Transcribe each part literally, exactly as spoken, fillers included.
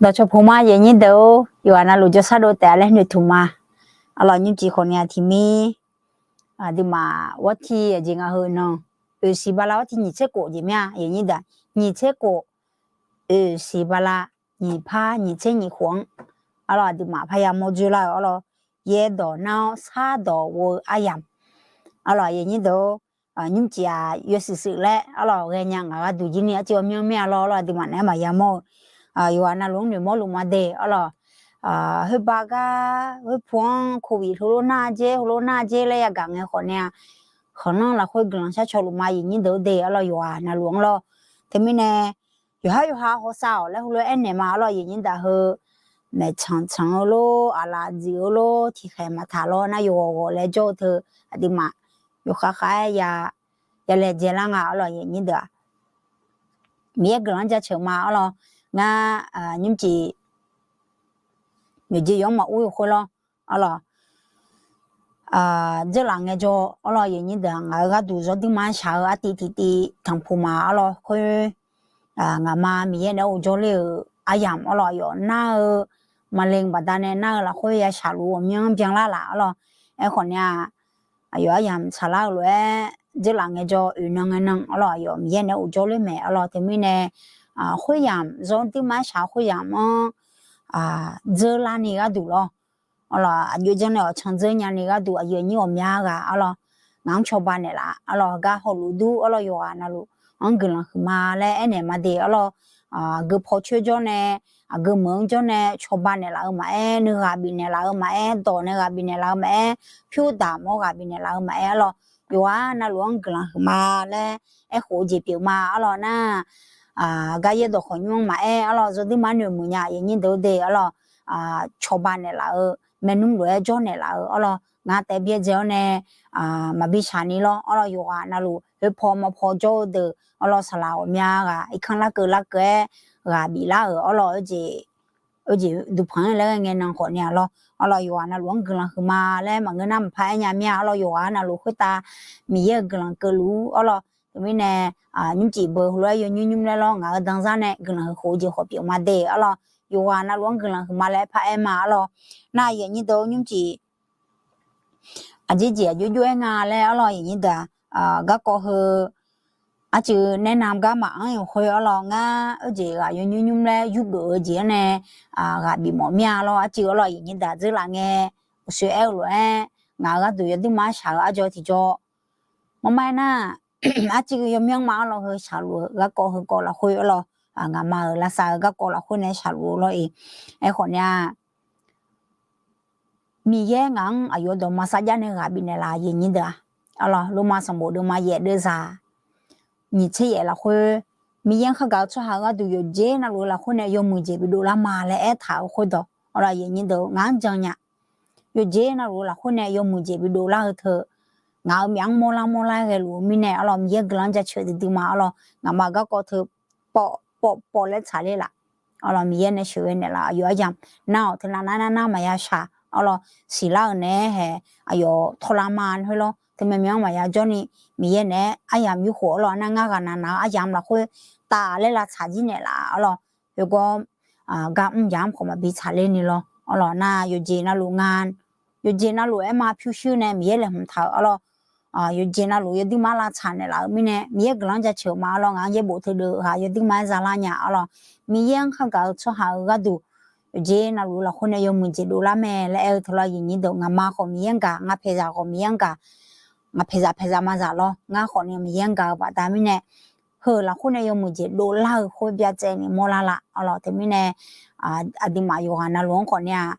Dawqcawq puq ma, aqyuif aqnyir deuq-or, yawqghaq navluf jawrshar dov taef-a laer noeqtmq ma. Arlawq, nymrcif khawf ni-aq tiqmir, aqduimaf wawrtiq aqjeq ngaq heu nan, oeqsiq bala wawrtiq nyiq tser khof jeq mir-a, aqyuif aqnyir deuq-aq, nyiq tser khof, oeqsiq bala nyiq par nyiq tser nyiq khof-anr, arlawq, aqduimaf parya mawr dzoerlar-euq arlawq, yaerdawq nar-awr shardawq ghof-eu aryamq, arlawq, aqyuif aqnyir deuq-or, nymrcif-aq yawshuif shuif laer arlawq ghaenya ngaq gharduq jir ni arcuiv-awr myanr mir-a lawr, arlawq, aqduimaf naeq-aer maqya mawr-eu, yawqghaq navluf-anr noeqmawr luf ma de arlawq. Khoerba gar khoerpu-anr โควิด heulof nar dzer heulof nar dzer laer yagaq ngae khawf ni-aq, khanqlanr lafkhoer guiqlanq shar caw luf ma, aqyuif aqnyir deuq-or de arlawq, yawqghaq navluf-anr lawr. Teumirnae yawqhar yawqha hawsav-awq laer heulof-aer aernaeq ma arlawq, aqyuif aqnyir deuq heu maeqtsanq tsanq-eu lor, aqlaf dzuif-eu lor, tiqkhaeq maqtaq lawr nar yawghawq ghawq laer jawr-eu teu, aqduimaf yawkhav khav-aer ya laejae lar nga arlawq, aqyuif aqnyir deuq-aq, Miqyaer guiqlanq-anr jaceuq ma arlawq. Ngar nymrcif yawqjeq yawq-anr maqur-eu khoer lawr arlawq, dzeurlaf ngaejawr arlawq, aqyuif aqnyir deuq-aq, ngaq-euq gharduq zawr duirma shaq-eu artiv tiqtiv tanqpuq ma arlawq. Khoer ngaqma Miqyaer naeq-aer ghofjawr ler-euq aryamq arlawq, aqyawf nar-eu มะเร็ง baqdanae nar-eu lafkhoer ya shaqluf ghawqmyanr byanlar laf arlawq. Aerkhawf ni-aq, aqyawf aryamq tsaqlar-eu lof-aer dzeurlaf ngaejawr oeq nan ngae nan arlawq, aqyawf Miqyaer naeq-aer ghofjawr ler mae arlawq. Teumirnae khoeryamq zawr duirma-aer shaq-eu khoeryamq-anr dzeurlar ni gharduq lawr arlawq, aqjox janr nae awqcan dzeur nya ni gharduq aqyuif aqnyir ghawqmya ghaq arlawq, ngaq-anr cawba naeqlaf arlawq, gar hawluf dur arlawq, yawqghaq navluf-anr guiqlanq huiqma laer aernaeq ma de arlawq. Aqgeu paw coer jawr nae, aqgeu meuq-anr jawr nae cawba naeqlaf-eu maqaer, nuighaq bifnaeq laf-eu maqaer, dawq nae ghaq bifnaeq laf-eu maqaer, pyur daq mawr ghaq bifnaeq laf-eu maqaer arlawq, yawqghaq navluf-anr guiqlanq huiqma laer aerkhof-eu jeq pyeuf ma arlawq nar, gar yaerdawq khawqnymr-anr maqaer arlawq, zawr duirma noeqmuiq nya aqyuif aqnyir deuq-or de arlawq, cawba naeqlaf-eu, maernmr lof-aer jawr naeqlaf-eu arlawq, ngar taef byaerdzae-awr nae maqbi shaq ni lawr arlawq, yawqghaq navluf khoerpaw mawpaw jawr-eu deuq arlawq, saqlaq ghawqmya ghaq irkanr larkeuv larkeuv-aer ghaq biflar-euq arlawq, oejeq duqpanq-anr laer ghae ngae nan khawf ni-aq lawr arlawq, yawqghaq navluf-anr guiqlanq huiqma laer maqngeur nar maqpar aer nya mir-a arlawq, yawqghaq navluf khoertav Miqyaer-euq guiqlanq keuvluf-ur arlawq. Teumirnae nymrcif beu heulof-aer yawnymr nymr laer lawr, ngaq-euq danzar nae guiqlanq huiq khof-eu jeq khawf pyeuf ma de arlawq, yawqghaq navluf-anr guiqlanq huiqma laer par aer ma arlawq. Nar aqyuif aqnyir deuq nymrcif aqjeq jeq aqjox jox-aer nga laer arlawq, aqyuif aqnyir deuq-aq, garkawv heu arcuiv nae nam gar maqanr-euq khoer arlawq, ngar oejeq ghaq yawnymr nymr laer yurgeuf-eu jeq-anr nae ghaq bif mawf mir-a lawr, arcuiv arlawq, aqyuif aqnyir deuq dzeurlaf ngae uqshoe aer-eu lof-aer ngaq-euq gharduq yawduirma shaq-eu arjawr tiqjawr mawrma aernar, arcuiv yawmyanr ma arlawq, heu shaqluf-eu garkawv heukawv lafkhoer arlawq, ngaqma-euq lavsav-eu garkawv lafkhoer nae shaqluf-eu lawr-iq. Aerkhawf ni-aq, Miqyaer ngaq-anr aqyawf dawqma sarjax nae ghaq bifnaeq laf, aqyuif aqnyir deuq-aq, arlawq, Lormav sanqbof deuvma yaef deuvzaq nyiq tser yaef lafkhoer, Miqyaer-anr khargaq-eu tsawrhaq-eu gharduq yawqjeq navluf-eu lafkhoer nae yawmuiq jeq bidov lar ma laer aertaq-euq khoerdawq arlawq, aqyuif aqnyir deuq-or, ngaq-anr jan nya. Yawqjeq navluf-eu lafkhoer nae yawmuiq jeq bidov lar-eu teu, ngaq-euq myaf-anr mawrlar mawrlar-aer ghaeluf-eu mirnae arlawq, Miqyaer guiqlanq-anr jaceuq duidui ma arlawq, ngaqma-euq garkawv teu pawv pawv pawv laer tsaqler laf arlawq, Miqyaer nae sheuqghae naeqlaf, aqyawf aryamq nar-awq teunav nar nar nar maqya shaq arlawq, siqlar-euq naeq-aer hae aqyawf tawrlar ma khoer lawr, teumyanr myanr maqya jawrni, Miqyaer naeq-aer aryamq yurkhof arlawq, nar ngar ghaqnaq naq-eu aryamq lafkhoer taf laer lavtsaq jir naeqlaf arlawq, khoergar gar mr jaq-anr khawf maqbi tsaqler ni lawr arlawq, nar yawqjeq navluf nga yawqjeq navluf-aer ma pyurshuir nae Miqyaer laeqhmq taq-euq arlawq, yawqjeq navluf yawduirma lavtsaq naeqlaf-eu mirnae Miqyaer guiqlanq-anr jaceuq ma arlawq, ngaq-anr yaerbof teudeuv ghaq yawduirma-aer zalar nya arlawq, Miqyaer-anr khargaq-eu tsawrhaq-eu gharduq yawqjeq navluf-eu lafkhoer nae yawmuiq jeq dovlar mae laer aer-eu teu lawr, aqyuif aqnyir deuq, ngaqma khawf Miqyaer-anr gaq, ngaq paeqzaq khawf Miqyaer-anr gaq, ngaq paeqzaq paeqzaq ma zaq lawr, ngar khawf ni Miqyaer-anr gaq-eu baqda mirnae, heu-euq lafkhoer nae yawmuiq jeq dovlar-eu khoer byacaevni mawrlar laf arlawq, teumirnae aqduimaf yawqghaq navluf-anr khawf ni-aq,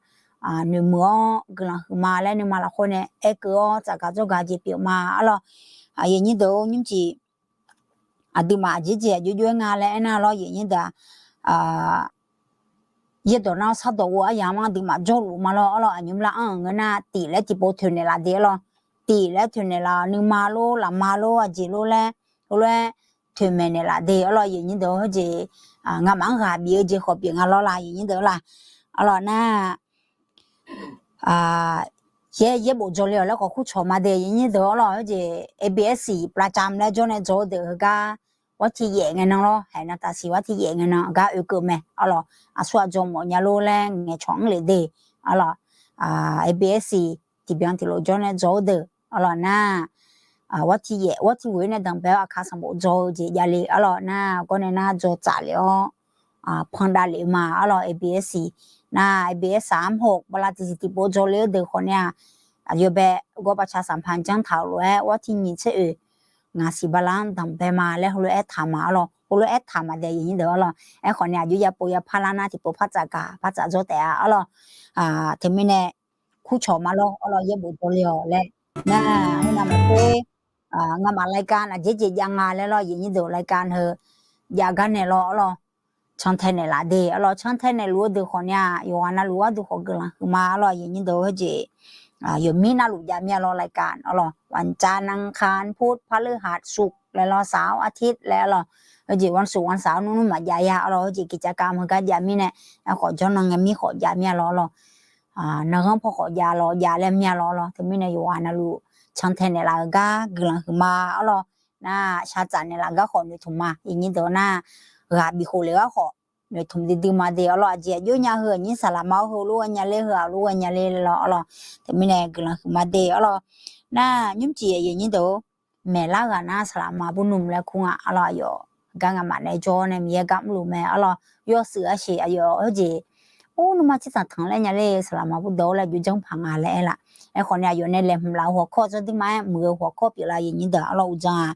noeqmuiq-awr guiqlanq huiqma laer nuima lafkhoer nae aerkeuv-awr tsafgaq dzawrgaq jeq pyeuf ma arlawq, aqyuif aqnyir deuq-or, nymrcif aqduimaf aqjeq jeq aqjox jox-aer nga laer aernar lawr, aqyuif aqnyir deuq-aq, yaerdawq nar-awr shardawq ghof-eu aryamq-anr aqduimaf jawrluf ma lawr arlawq, aqnymr lar anr-euq ngeur nar tif laer tiqpov toeqnaeq laf de arlawq, tif laer toeqnaeq laf-awq, nuima lor lafma lor aqjeq lor laer heulof-aer toeqmaeq naeqlaf de arlawq, aqyuif aqnyir deuq-or, heujeq ngamaf-anr ghaq bif-eu jeq khawf pyeuf nga lawr la, aqyuif aqnyir deuq-or la arlawq nar yaer yaerbof dzaw le-awq laer khawf kur cawq ma de, aqyuif aqnyir deuq-or lawq, heujeq A B S plavcam laer jawr nae dzaw-eu deuq heugar wawr tiq yaef ngae nan lawr, haeq navtaf siq wawr tiq yaef ngae nan gar oekeuv mae arlawq. Aqsur aqdzawq mawf nya lor laer ngaeqcawq anr lef de arlawq. ABS tiqbyan tiqlof jawr nae dzaw-eu deuq arlawq nar, wawr tiq yaef wawr tiq ghoeq nae danqbae-awr aqkar sanqbof dzaw-eu jeq javle arlawq nar, gawr nae nar dzaw tsaf lef-awr pandav lef-eu ma arlawq. ABS nar, ABS saq armr hoq bala tiqsiq tiqpov dzaw le-eu deuq khawf nae-aq, aqyawf bae gawr baqca sanqpanq janr taq-euq lof-aer wawr tiq nyiq tser oeq ngaq siq bala-anr danqbae ma laer heulof-aer taq ma arlawq. Heulof-aer taq ma dae yawnyir deuq arlawq. Aerkhawf nae aqjox yav pov yav par lar nar tiqpov par tsaf gaq par tsaf dzawr taef-a arlawq. Teumirnae kurcawq ma lawr arlawq, yaerbof dzaw le-awq laer nar, arnavmaqkhoer ngamaf รายการ aqjeq jeq jav nga laer lawr, yawnyir deuq รายการ heu jav gar naeq lawr arlawq. Cantae naeqlaf de arlawq. Cantae naeqluf-eu deuq khawf nae-aq, yawqghaq navluf gharduq khawf guiqlanq huiqma arlawq, yawnyir deuq-eu heujeq yawmir navluf jav mir-a lawr รายการ arlawq. วันจันทร์ อังคาร พุธ พฤหัส ศุกร์ laer lawr, saq-awr อาทิตย์ laer arlawq. Heujeq วันศุกร์ วันเสาร์ nmr nmr maqjav-a arlawq. Heujeq kiqcav kav meuq gar jav mirnae, aerkhawf jawrnan ngae mir khawf jav mir-a lawr arlawq. Nanrghanr paw khawf jav lawr, jav laer mir-a lawr arlawq. Teumirnae yawqghaq navluf cantae naeqlaf-eu gar guiqlanq huiqma arlawq. Nar, shar tsaf naeqlaf gar khawf noeqtmq ma, yawnyir deuq nar, ghaq bifkhof lef-eu gar khawf noeqtmq duidui ma de arlawq. Aqjeq aqjox nya heu aqnyir saqlaqma-awr heulof-aer nya ler, heu-aq lof-aer nya ler lawr arlawq. Teumirnae guiqlanq huiqma de arlawq. Nar, nymrcif yawnyir deuq-or, maeqlar ghaq nar saqlaqma bur nmr laer kur nga arlawq. Aqyawf gar ngamaf nae jawr nae Miqyaer gar mrluf mae arlawq. Yawshuif arsiq aqyawf heujeq, or, nuima tsirtanq tanq laer nya ler saqlaqma bur dawq-awr laer jov janr paq nga laer aer laf. Aerkhawf nae aqyawf nae laeqhmq laf-eu hawqkawr dzawrduima-aer muiq-eu hawqkawr pyeuflar yawnyir deuq arlawq. Uqdzan-aq,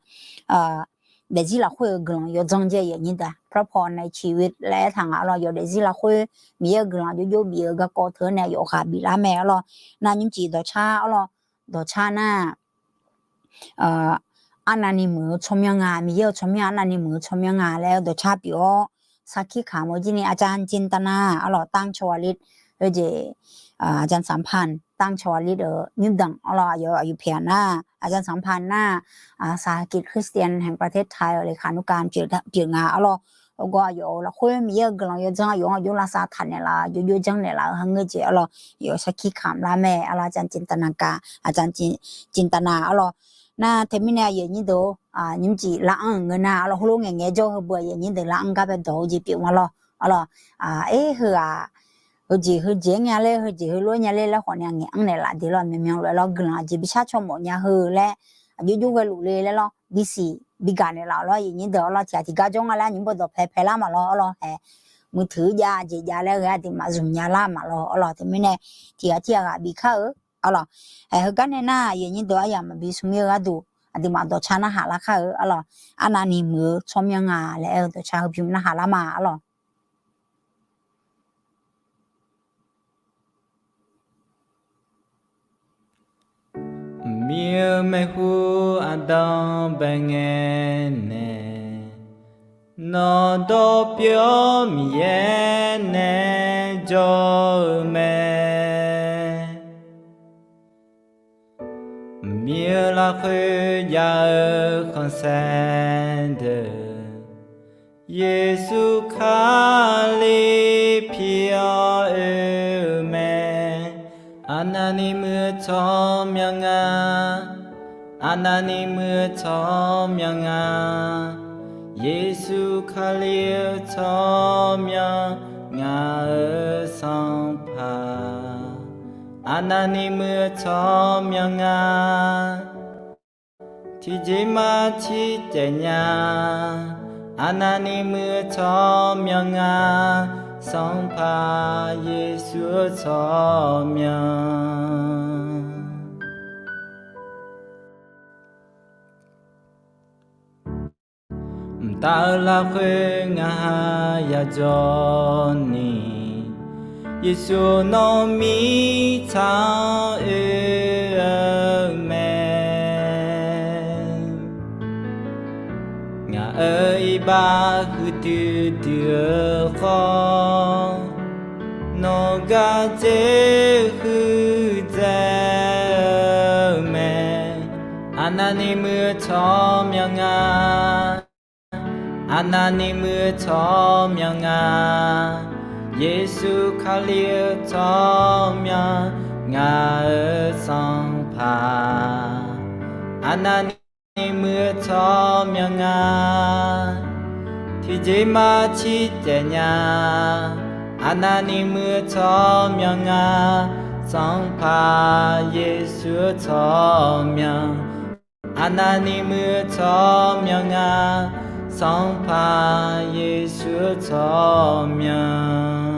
daefzir lafkhoer-euq guiqlanq yawdzanr jae yawnyir deuq พระพรในชีวิต laer aertaq nga arlawq. Yawf daefzir lafkhoer Miqyaer-euq guiqlanq jov jov bif-eu garkawv teu-anr nae yawqghaq biflar mae arlawq. Nar, nymrcif dawqcar arlawq. Dawqcar nar, arnavni muiq-eu tsawrmyanr nga, Miqyaer-euq tsawrmyanr, arnavni muiq-eu tsawrmyanr nga laer-eu dawqcar pyeuf-awr, sarkir kamq-eu jir ni อาจารย์จินตนา arlawq ตั้งชวลิต heujeq, อาจารย์สำพันธ์ ตั้งชวลิต euq nymrdanq arlawq. Aqyawf aqyuif pyaeq nar, อาจารย์สำพันธ์ nar, สหกิจคริสเตียนแห่งประเทศไทย เลขานุการ pyeuf nga arlawq. Heugar aqyawf-euq lafkhoer Miqyaer-euq guiqlanq yawdzanr aqyawf-anr aqjox lavsav taq naeqlaf-eu, jov jov janr naeqlaf-eu ha ngeur jeq arlawq. Yawf sarkir kamq lar mae arlawq. อาจารย์จินตนาการ อาจารย์จินตนา arlawq. Nar, teumirnae aqyuif aqnyir deuq-or, nymrcif lar-anr-euq ngeur nar arlawq, heulof ngaeq ngaeq jawr heubeu aqyuif aqnyir deuq lar-anr gar bae dawq-eu jeq pyeuf ma lawr arlawq. Aer heu-aq, heujeq heujeq-aer nya ler, heujeq heulof-aer nya ler laer khawf nae ngaeq anr naeqlaf de lawr, myaqmyan lof-aer lawr guiqlanq aqjeq bishar caw mawf nya heu laer, aqjox jov ghae luf le laer lawr, bisiq bigaq naeqlaf lawr, aqyuif aqnyir deuq arlawq. Tiqghaq tiqgar jawr nga laer nymr bae dawqpae pae lar ma lawr arlawq. Haeq, มือถือ jav jeq jav laer ghae aqduimaf zmq nya lar ma lawr arlawq. Teumirnae tiqghaq tirghaq ghaq bif kar-eu arlawq. Haeq, heugar nae nar, aqyuif aqnyir deuq aryamq maqbi smrmir-eu gharduq aqduimaf dawqcar narhaq lar kar-eu arlawq. Arnavni muiq-eu tsawrmyanr nga laer aer-eu dawqcar heubymr narhaq lar ma arlawq. Mqmir-eu maeqhu aqdan bae ngae nae, nawq dawq pyeuf-awr Miqyaer nae jawr-eu mae. Mqmir-eu lafkhoer jav-eu khanqsaer deuq, Yeqsur Kali pir-awr oe-eu mae. Arnavni muiq-eu tsawrmyanr nga, arnavni muiq-eu tsawrmyanr nga, Yeqsur Kali-eu tsawrmyanr ngaq-euq Sanqpaq. Arnavni muiq-eu tsawrmyanr nga, tiqjeq ma tiqcaev nya. Arnavni muiq-eu tsawrmyanr nga, Sanqpaq Yeqsur-eu tsawrmyanr. Mqtav-eu lafkhoer ngaq ha yajawr ni, Yeqsur nawr mirtsaq-anr oe-eu mae. Ngaq-euq iqbax huiqdui dui-eu khawf, nawq gar dzer huiqdzaeq-eu mae. Arnavni muiq-eu tsawrmyanr nga, arnavni muiq-eu tsawrmyanr nga, Yeqsur Kali-eu tsawrmyanr ngaq-euq Sanqpaq. Arnavni Aqnavni muiq-eu tsawrmyanr nga. Tiqjeq maqciq taef nya. Aqnavni muiq-eu tsawrmyanr nga. Sanqpaq Yeqsur-eu tsawrmyanr. Aqnavni muiq-eu tsawrmyanr nga. Sanqpaq Yeqsur-eu tsawrmyanr.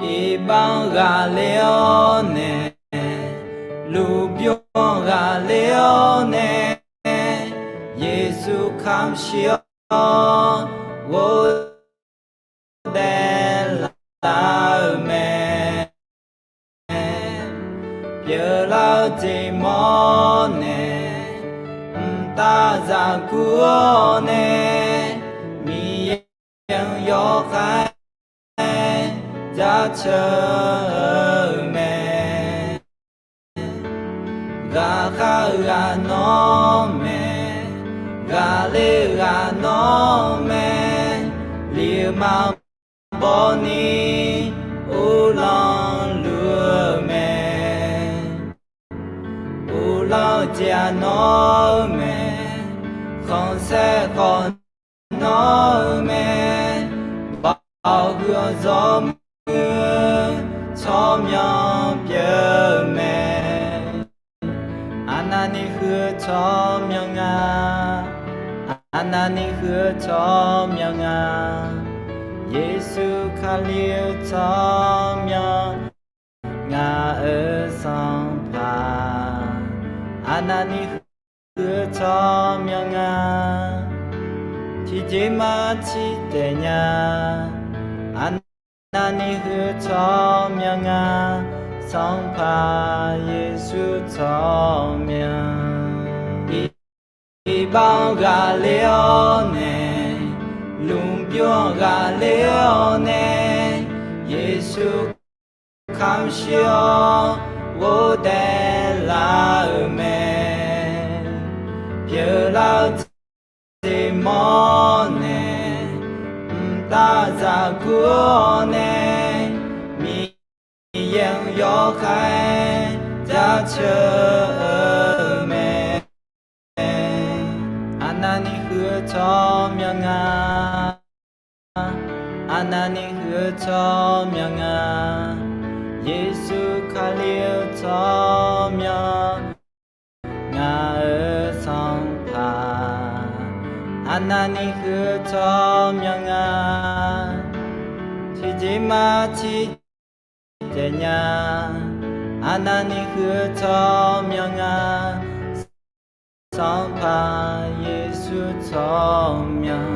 Iqbax-anr ghaqler-awr nae, lmqbymr-anr ghaqler-awr nae, Yeqsur kamq shir-awr ghofdaef lar-eu mae. Pyeuflar-eu jeq mawr nae, mqtav zaqguq-awr nae, Miqyaer-anr yawkhaer jaceuq-eu mae. Ghaqkhav-eu ghaq nawr mae, ghaqler-eu ghaq nawr mae, liqma bawni uvlanr luf-eu mae. Uvlanr-eu jeq-aq nawr-eu mae, khanqsaer khawf nawr-eu mae, baoq huiq-awr zawr muir-eu tsawrmyanr pyeuf-eu mae. Aqnavni huiq-eu tsawrmyanr nga. Aqnavni huiq-eu tsawrmyanr nga. Yeqsur Kali-eu tsawrmyanr ngaq-euq Sanqpaq. Aqnavni huiq-eu tsawrmyanr nga. Tiqjeq maqciq taef nya. Aqnavni huiq-eu tsawrmyanr nga. Sanqpaq Yeqsur tsawrmyanr. Iqbax-anr ghaqler-awr nae, lmqbymr-anr ghaqler-awr nae, Yeqsur kamq shir-awr ghofdaef lar-eu mae. Pyeuflar-eu jeq mawr nae, mqtav zaqguq-awr nae, Miqyaer-anr yawkhaer jaceuq-eu mae. Aqnavni huiq-eu tsawrmyanr nga. Aqnavni huiq-eu tsawrmyanr nga. Yeqsur Kali-eu tsawrmyanr ngaq-euq Sanqpaq. Aqnavni huiq-eu tsawrmyanr nga. Tiqjeq maqciq taef nya. Aqnavni huiq-eu tsawrmyanr nga. Sanqpaq Yeqsur tsawrmyanr.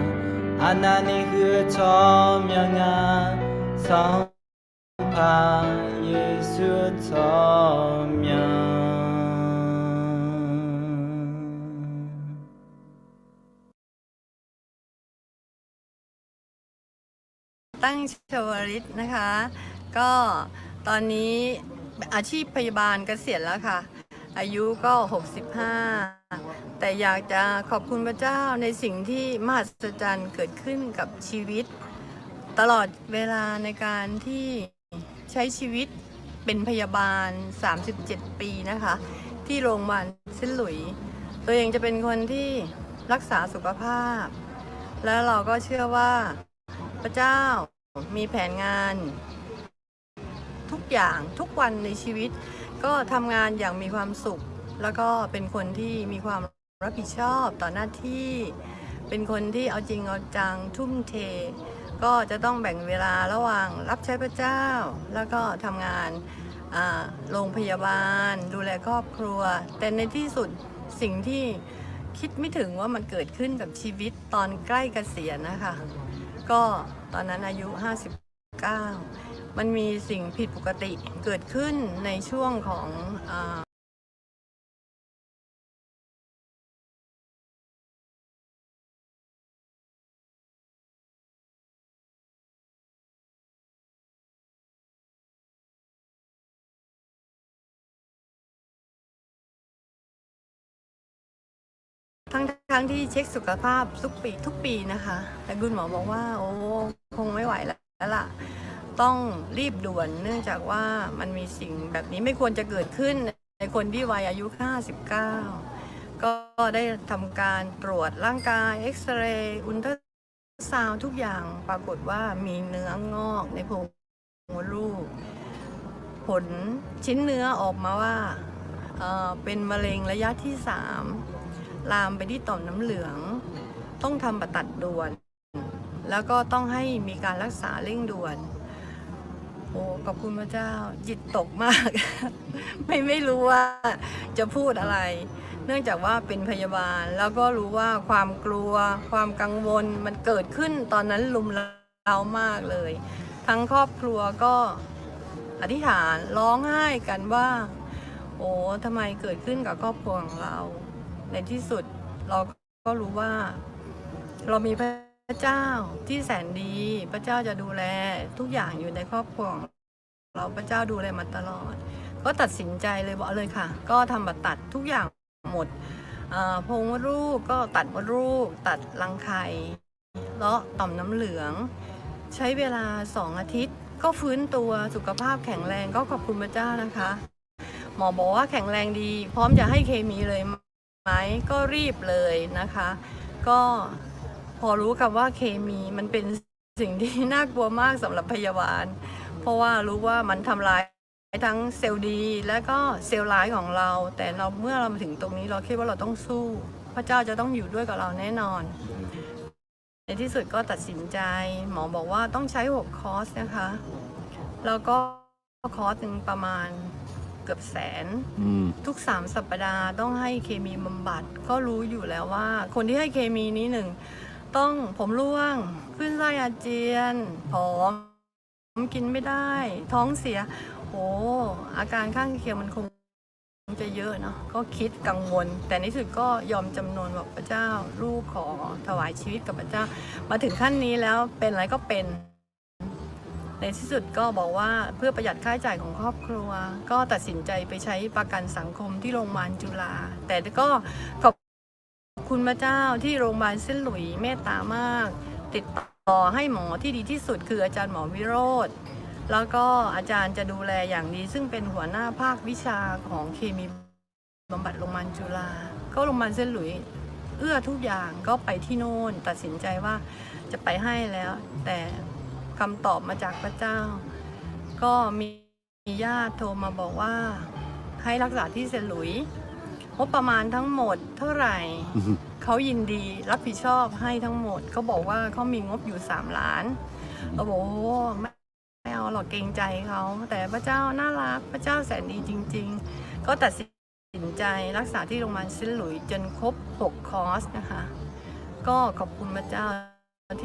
Aqnavni huiq-eu tsawrmyanr nga. Sanqpaq Yeqsur tsawrmyanr. ตั้งชวลิตนะคะ ก็ตอนนี้อาชีพพยาบาลเกษียณแล้วค่ะ อายุก็ หกสิบห้า แต่อยากจะขอบคุณพระเจ้าในสิ่งที่มหัศจรรย์เกิดขึ้นกับชีวิต ตลอดเวลาในการที่ใช้ชีวิตเป็นพยาบาล สามสิบเจ็ด ปีนะคะ ที่โรงพยาบาลเซนต์หลุยส์ ตัวเองจะเป็นคนที่รักษาสุขภาพ แล้วเราก็เชื่อว่าพระเจ้ามีแผนงาน ทุกอย่างทุกวันในชีวิต ก็ทำงานอย่างมีความสุข แล้วก็เป็นคนที่มีความรับผิดชอบต่อหน้าที่ เป็นคนที่เอาจริงเอาจังทุ่มเท ก็จะต้องแบ่งเวลาระหว่างรับใช้พระเจ้า แล้วก็ทำงาน อ่า โรงพยาบาล ดูแลครอบครัว แต่ในที่สุดสิ่งที่คิดไม่ถึงว่ามันเกิดขึ้นกับชีวิตตอนใกล้เกษียณนะคะ ก็ตอนนั้นอายุ ห้าสิบเก้า มันมีสิ่งผิดปกติเกิดขึ้นในช่วงของ อ่า ทั้งที่เช็คสุขภาพทุกปี ทุกปีนะคะ แต่คุณหมอบอกว่า โอ้ คงไม่ไหวแล้วล่ะ ต้องรีบด่วน เนื่องจากว่ามันมีสิ่งแบบนี้ไม่ควรจะเกิดขึ้นในคนที่วัยอายุ ห้าสิบเก้า ก็ได้ทำการตรวจร่างกาย เอ็กซเรย์ อุลตราซาวด์ ทุกอย่าง ปรากฏว่ามีเนื้องอกในโพรงมดลูก ผลชิ้นเนื้อออกมาว่า เอ่อ เป็นมะเร็งระยะที่สาม ลามไปที่ต่อมน้ำเหลือง ต้องทำผ่าตัดด่วน แล้วก็ต้องให้มีการรักษาเร่งด่วน โอ้ ขอบคุณพระเจ้า จิตตกมาก ไม่ ไม่รู้ว่าจะพูดอะไร เนื่องจากว่าเป็นพยาบาล แล้วก็รู้ว่าความกลัว ความกังวลมันเกิดขึ้นตอนนั้นรุมเร้ามากเลย ทั้งครอบครัวก็อธิษฐานร้องไห้กันว่า โอ้ ทำไมเกิดขึ้นกับครอบครัวของเรา ในที่สุดเราก็รู้ว่า เรามีพระเจ้าที่แสนดี พระเจ้าจะดูแลทุกอย่างอยู่ในครอบครัวของเรา พระเจ้าดูแลมาตลอด ก็ตัดสินใจเลย บอกเลยค่ะ ก็ทำผ่าตัดทุกอย่างหมด อ่า โพรงมดลูกก็ตัดมดลูก ตัดรังไข่ เลาะต่อมน้ำเหลือง ใช้เวลาสองอาทิตย์ ก็ฟื้นตัว สุขภาพแข็งแรง ก็ขอบคุณพระเจ้านะคะ หมอบอกว่าแข็งแรงดี พร้อมจะให้เคมีเลยไหม ก็รีบเลยนะคะ ก็พอรู้คำว่าเคมี มันเป็นสิ่งที่น่ากลัวมากสำหรับพยาบาล เพราะว่ารู้ว่ามันทำลายทั้งเซลล์ดี และก็เซลล์ร้ายของเรา แต่เรา เมื่อเรามาถึงตรงนี้ เราคิดว่าเราต้องสู้ พระเจ้าจะต้องอยู่ด้วยกับเราแน่นอน ในที่สุดก็ตัดสินใจ หมอบอกว่าต้องใช้หกคอร์สนะคะ แล้วก็คอร์สหนึ่งประมาณเกือบแสน อืม ทุกสามสัปดาห์ต้องให้เคมีบำบัด ก็รู้อยู่แล้วว่าคนที่ให้เคมีนี้หนึ่ง ต้องผมร่วง คลื่นไส้อาเจียน ผอม กินไม่ได้ ท้องเสีย โอ้ อาการข้างเคียงมันคงจะเยอะเนาะ ก็คิดกังวล แต่ในที่สุดก็ยอมจำนนบอกพระเจ้า ลูกขอถวายชีวิตกับพระเจ้า มาถึงขั้นนี้แล้วเป็นอะไรก็เป็น ในที่สุดก็บอกว่าเพื่อประหยัดค่าใช้จ่ายของครอบครัว ก็ตัดสินใจไปใช้ประกันสังคมที่โรงพยาบาลจุฬา แต่ก็ขอบ ขอบคุณพระเจ้าที่โรงพยาบาลเส้นหลุยส์เมตตามาก ติดต่อให้หมอที่ดีที่สุดคืออาจารย์หมอวิโรจน์ แล้วก็อาจารย์จะดูแลอย่างดี ซึ่งเป็นหัวหน้าภาควิชาของเคมีบำบัดโรงพยาบาลจุฬา ก็โรงพยาบาลเส้นหลุยส์เอื้อทุกอย่าง ก็ไปที่โน่น ตัดสินใจว่าจะไปให้แล้ว แต่คำตอบมาจากพระเจ้า ก็มี มีญาติโทรมาบอกว่าให้รักษาที่เซนต์หลุยส์ งบประมาณทั้งหมดเท่าไหร่ เขายินดีรับผิดชอบให้ทั้งหมด เขาบอกว่าเขามีงบอยู่สามล้าน เราบอก โอ้ ไม่เอาหรอก เกรงใจเขา แต่พระเจ้าน่ารัก พระเจ้าแสนดีจริงๆ ก็ตัดสินใจรักษาที่โรงพยาบาลเซนต์หลุยส์จนครบหกคอร์สนะคะ ก็ขอบคุณพระเจ้า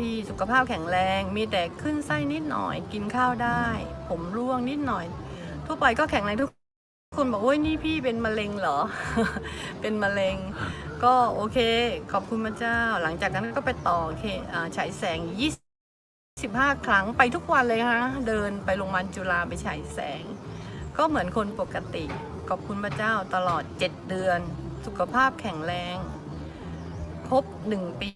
ที่สุขภาพแข็งแรง มีแต่ขึ้นไส้นิดหน่อย กินข้าวได้ ผมร่วงนิดหน่อย ทั่วไปก็แข็งแรงทุกคน บอก โอ้ย นี่พี่เป็นมะเร็งเหรอ เป็นมะเร็ง ก็โอเค ขอบคุณพระเจ้า หลังจากนั้นก็ไปต่อเค- อ่า ฉายแสง ยี่สิบห้าครั้ง ไปทุกวันเลยนะคะ เดินไปโรงพยาบาลจุฬาไปฉายแสง ก็เหมือนคนปกติ ขอบคุณพระเจ้า ตลอดเจ็ดเดือน สุขภาพแข็งแรง ครบหนึ่งปี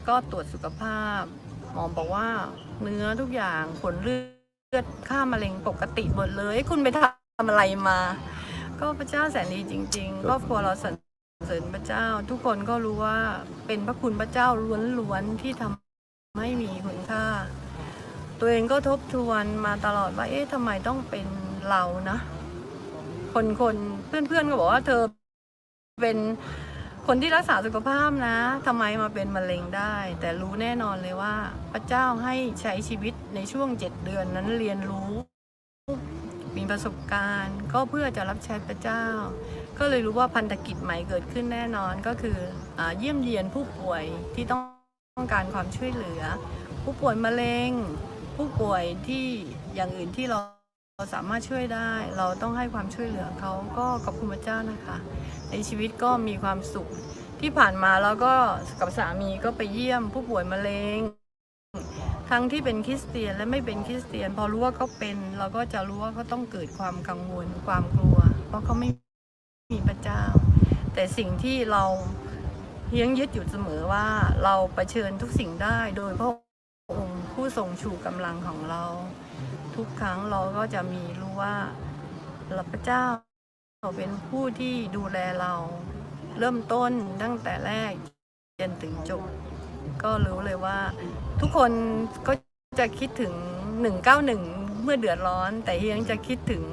ก็ตรวจสุขภาพ หมอบอกว่าเนื้อทุกอย่าง ผลเลือด ค่ามะเร็งปกติหมดเลย เอ๊ะ คุณไปทำอะไรมา ก็พระเจ้าแสนดีจริงๆ ครอบครัวเราสรรเสริญพระเจ้า ทุกคนก็รู้ว่าเป็นพระคุณพระเจ้าล้วนๆ ที่ทำให้มีคุณค่า ตัวเองก็ทบทวนมาตลอดว่า เอ๊ะ ทำไมต้องเป็นเรานะ คนๆ เพื่อนๆ ก็บอกว่าเธอ เป็นคนที่รักษาสุขภาพนะ ทำไมมาเป็นมะเร็งได้ แต่รู้แน่นอนเลยว่าพระเจ้าให้ใช้ชีวิตในช่วงเจ็ดเดือนนั้นเรียนรู้ มีประสบการณ์ ก็เพื่อจะรับใช้พระเจ้า ก็เลยรู้ว่าพันธกิจใหม่เกิดขึ้นแน่นอน ก็คือ อ่า เยี่ยมเยียนผู้ป่วยที่ต้องการความช่วยเหลือ ผู้ป่วยมะเร็ง ผู้ป่วยที่อย่างอื่นที่เรา เราสามารถช่วยได้ เราต้องให้ความช่วยเหลือเขา ก็ขอบคุณพระเจ้านะคะ ในชีวิตก็มีความสุข ที่ผ่านมาเราก็กับสามีก็ไปเยี่ยมผู้ป่วยมะเร็ง ทั้งที่เป็นคริสเตียนและไม่เป็นคริสเตียน พอรู้ว่าเขาเป็น เราก็จะรู้ว่าเขาต้องเกิดความกังวล ความกลัว เพราะเขาไม่มีพระเจ้า แต่ แต่สิ่งที่เรายังยึดอยู่เสมอว่าเราเผชิญทุกสิ่งได้โดยพระองค์ผู้ทรงชูกำลังของเรา ทุกครั้งเราก็จะมีรู้ว่าพระเจ้าเป็นผู้ที่ดูแลเรา เริ่มต้นตั้งแต่แรกจนถึงจบ ก็รู้เลยว่าทุกคนก็จะคิดถึง หนึ่งเก้าหนึ่ง เมื่อเดือดร้อน แต่เฮียงจะคิดถึง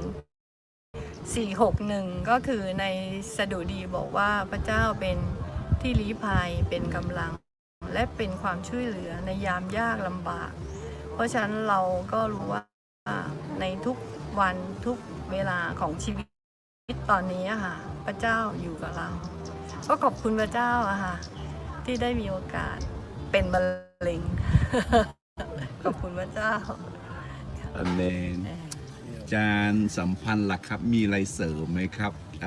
สี่หกหนึ่ง ก็คือในสดุดีบอกว่าพระเจ้าเป็นที่ลี้ภัย เป็นกำลัง และเป็นความช่วยเหลือในยามยากลำบาก เพราะฉะนั้นเราก็รู้ว่าในทุกวันทุกเวลาของชีวิตตอนนี้อะค่ะ พระเจ้าอยู่กับเรา ก็ขอบคุณพระเจ้าอะค่ะ ที่ได้มีโอกาสเป็นมะเร็ง ขอบคุณพระเจ้า อาเมน อาจารย์สัมพันธ์ล่ะครับ มีอะไรเสริมไหมครับ อ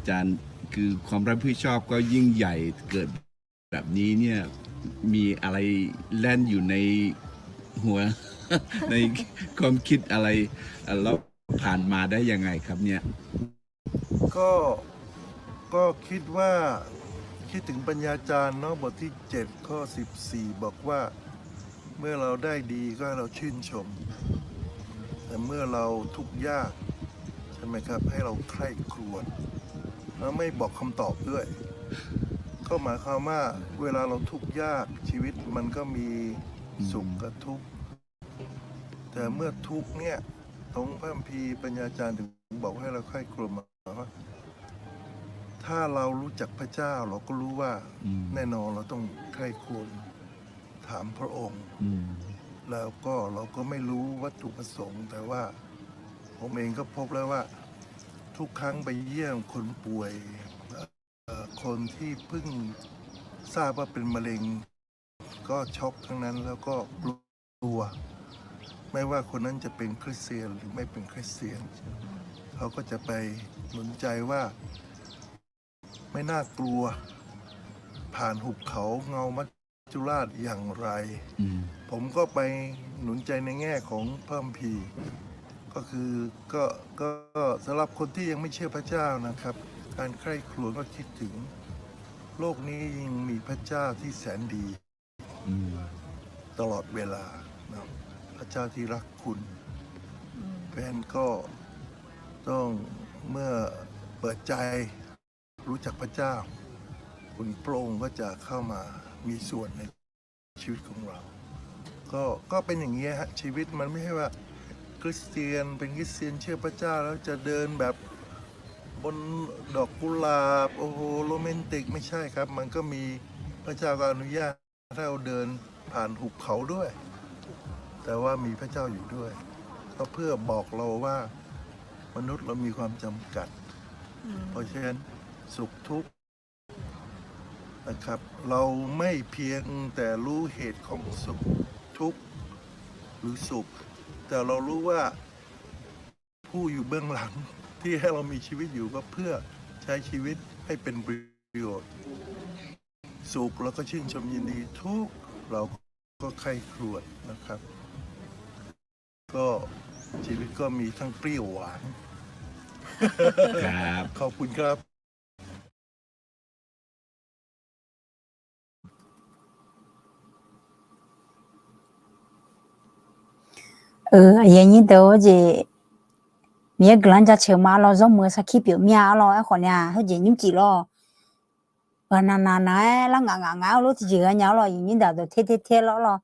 าจารย์ คือความรับผิดชอบก็ยิ่งใหญ่ เกิดแบบนี้เนี่ย มีอะไรแล่นอยู่ในหัว ในความคิดอะไร แล้วผ่านมาได้ยังไงครับเนี่ย ก็ ก็คิดว่า คิดถึงปัญญาจารย์เนาะ บทที่เจ็ด ข้อสิบสี่ บอกว่า เมื่อเราได้ดีก็ให้เราชื่นชม แต่เมื่อเราทุกข์ยาก ใช่ไหมครับ ให้เราใคร่ครวญ แล้วไม่บอกคำตอบด้วย ก็หมายความว่าเวลาเราทุกข์ยาก ชีวิตมันก็มีสุขกับทุกข์ แต่เมื่อทุกข์เนี่ย ตรงพระคัมภีร์ปัญญาจารย์ถึงบอกให้เราใคร่ครวญมาว่า ถ้าเรารู้จักพระเจ้า เราก็รู้ว่า แน่นอนเราต้องใคร่ครวญถามพระองค์ แล้วก็เราก็ไม่รู้วัตถุประสงค์ แต่ว่าผมเองก็พบแล้วว่า ทุกครั้งไปเยี่ยมคนป่วย คนที่เพิ่งทราบว่าเป็นมะเร็ง ก็ช็อกทั้งนั้น แล้วก็กลัว ไม่ว่าคนนั้นจะเป็นคริสเตียนหรือไม่เป็นคริสเตียน เขาก็จะไปหนุนใจว่า ไม่น่ากลัว ผ่านหุบเขาเงามัจจุราชอย่างไร ผมก็ไปหนุนใจในแง่ของพระคัมภีร์ ก็คือ ก็ ก็สำหรับคนที่ยังไม่เชื่อพระเจ้านะครับ การใคร่ครวญก็คิดถึง โลกนี้ยังมีพระเจ้าที่แสนดี ตลอดเวลาเนาะ พระเจ้าที่รักคุณ เพราะฉะนั้นก็ต้อง เมื่อเปิดใจรู้จักพระเจ้า คุณ พระองค์ก็จะเข้ามามีส่วนในชีวิตของเรา ก็ ก็เป็นอย่างนี้ฮะ ชีวิตมันไม่ใช่ว่าคริสเตียน เป็นคริสเตียนเชื่อพระเจ้าแล้วจะเดินแบบบนดอกกุหลาบ โอ้โห โรแมนติก ไม่ใช่ครับ มันก็มี พระเจ้าก็อนุญาตให้เราเดินผ่านหุบเขาด้วย แต่ว่ามีพระเจ้าอยู่ด้วย ก็เพื่อบอกเราว่ามนุษย์เรามีความจำกัด เพราะฉะนั้นสุขทุกข์นะครับ เราไม่เพียงแต่รู้เหตุของสุขทุกข์หรือสุข แต่เรารู้ว่าผู้อยู่เบื้องหลังที่ให้เรามีชีวิตอยู่ก็เพื่อใช้ชีวิตให้เป็นประโยชน์ สุขเราก็ชื่นชมยินดี ทุกข์เราก็ใคร่ครวญนะครับ ก็ชีวิตก็มีทั้งเปรี้ยวหวาน ครับ ขอบคุณครับ Aqyuif aqnyir deuq-or jeq, Miqyaer guiqlanq jaceuq ma lawr, zawrmuiq sarkir pyeuf mir-a lawr. Aerkhawf nae-aq, heujeq nymr cif lawr. Ghaqnaq naq naq-aer lar ngaq ngaq ngaq-aer lof tiqjeq ghaenya-awr lawr, aqyuif nyir deuq dawq ter ter ter lawr lawr.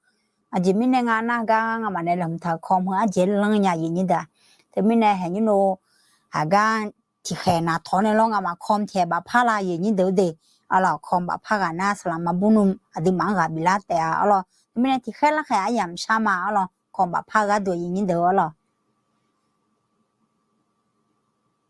Aqjeq mirnae nga nar gar ngamaf nae laeqhmq taq-euq kawm heu arjeq lanr nya aqyuif nyir deuq-aq. Teumirnae haeq nyir nov haq gar tiqkhaeq naq tawq nae lawr ngamaf kawm taeq bafpar la aqyuif nyir deuq-or de. Arlawq, kawm bafpar ghaq nar saqlaq maqbur nmr aqduimaf-anr ghaq biflar taef-a arlawq. Teumirnae tiqkhaer larkhaeq aryamq shar ma arlawq, kawm bafpar gharduq aqyuif nyir deuq arlawq.